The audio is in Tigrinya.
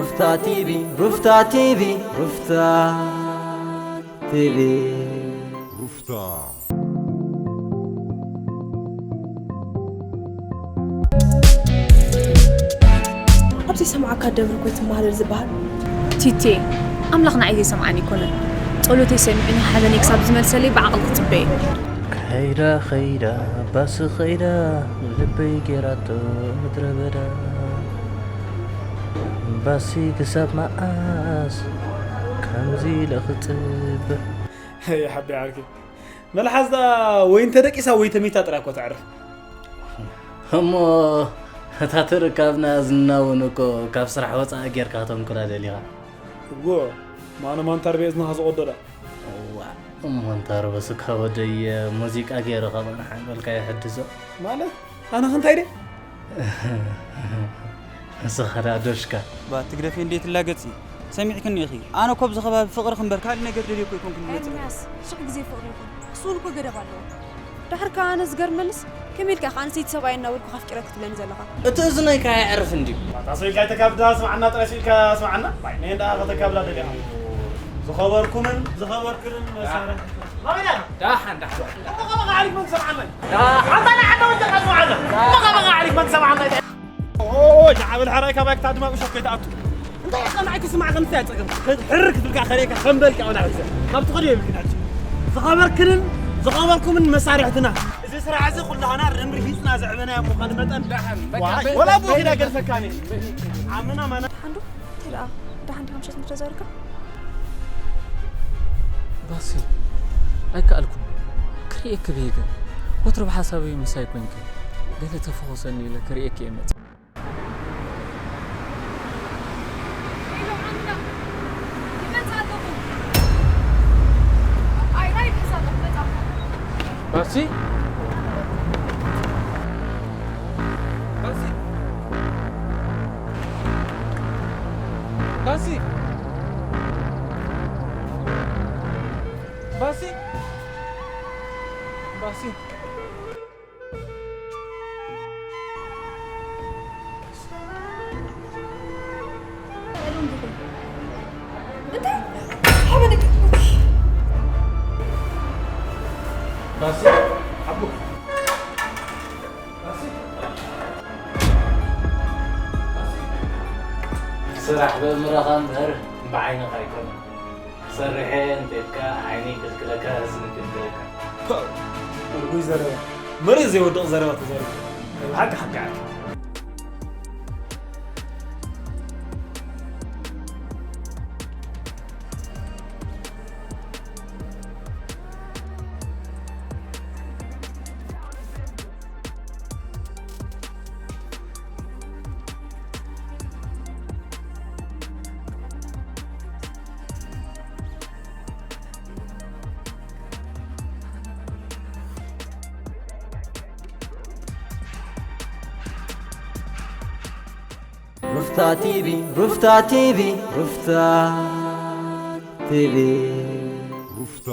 ሩፍታ ቲቪ፣ ሩፍታ ቲቪ፣ ሩፍታ ቲቪ። ሩፍታ። ኣብ ዘይሰምዓካ ደብሪ እኮ ይትመሃለል ዝበሃል። ቲቴ፣ ኣምላኽ ንዓይ ዘይሰምዓኒ ኣይኮነን። ጸሎተይ ሰሚዑ ንሓዘነይ ክሳብ ዝመልሰለይ ብዓቕሊ ክጽበ እየ። ከይዳ ከይዳ ባስ ከይዳ ልበይ ጌራቶ ምድረ በዳ ባሲ ክሳብ መዓስ ከምዚ ኢለ ክጽበ ይሓቢ ዓርኪ መልሓስ ደኣ ወይ እንተደቂሳ ወይ ተሚታ ጥራይ እኮ ተዕርፍ። እሞ እታ ትርካብና ዝናውን እኮ ካብ ስራሕ ወፃኢ ጌርካ ከተንኩላ ደሊኻ እዎ ማነ ማንታር ቤዝንኻ ዝቆዶ ደኣ እዋ እሞ እንታ ርበስካ ወደየ ሙዚቃ ገይሩ ካብ ኣንሓንበልካ ይሕድዞ ማለት ኣነ ክንታይ ደ ንስኻ ደኣ ዶሽካ ባት ትግደፊ እንዴ ትላገጺ ሰሚዕክኒ ኢኺ ኣነ ኮብ ዝኸባቢ ፍቕሪ ክንበር ካልእ ነገር ደልዮ እኮ ይኮንኩ ዝመጽእ ኤርሚያስ ሽሕ ግዜ ፍቕሪ ይኹን እሱ እውን እኮ ገደብ ኣለዎ። ዳሕር ከኣ ኣነ ዝገርመንስ ከመይ ኢልካ ከ ኣንስተይቲ ሰብኣይ እናበልኩ ካፍቂረ ክትብለኒ ዘለኻ? እቲ እዝነይካ የዕርፍ እንድዩ ኣታ ሰው ኢልካ ይተካብዳ ስምዓና ጥራይ ስኢልካ ስምዓና ባይ ነን ደኣ ከተካብዳ ደሊኻ ዝኸበርኩምን ዝኸበርክንን መሳርያ ዳሓን ዳሓን መቐመቐ ዓሊክ መን ሰምዓና ኣታ ናይ ዓዳ ወጀኻ ስምዓና መቐመቐ ዓሊክ መን ሰምዓና ጃዓብል ሕራይ ካባይ ክታድማ ብሾክ ከይትኣቱ እንታይ ኢኻ ንዓይ ክስማዕ ከምስ ኣያ ጸገም ሕር ክትብልካ ከሪእካ ከንበልካ ወላ ሕሰ ካብቲ ኸዲ የብልክን ሕጂ ዝኸበርክንን ዝኸበርኩምን መሳርሕትና እዚ ስራሕ እዚ ኩላህና ርምርሂጽና ዘዕበናዮ ምዃኑ መጠን ደሓን ወላ ብኡ ኺዳ ገርፈካኒ ዓምና ማና ደሓን ዶ እንታይ ደኣ ደሓን ዲኻ ምሸት ምድረ ዘርካ ባሲ ኣይከኣልኩን ክርእየኪ ብሄገ ወትሩ ብሓሳበይ ምሳይ ኮንኪ ገለ ተፈኹሰኒ ኢለ ክርእየኪ እየ መጽእ ይመጽእ ኣለኹ። ኣይ፣ ራይድ ክሳብ መጻኹ። ባሲ ባሲ ባሲ ባሲ ባሲ ስራሕ ብእምሮኻ እምበር ብዓይንኻ ኣይኮነን ክሰርሕ እየ እንተልካ ዓይኒ ይክልክለካ እዝኒ ይክልክለካ እጉይ ዘረባ መሬት ዘይወድቕ ዘረባ ተዛሪቡ ብሓቂ ሓቂ ዓርኪ ሩፍታ ቲቪ ሩፍታ ቲቪ ሩፍታ ቲቪ ሩፍታ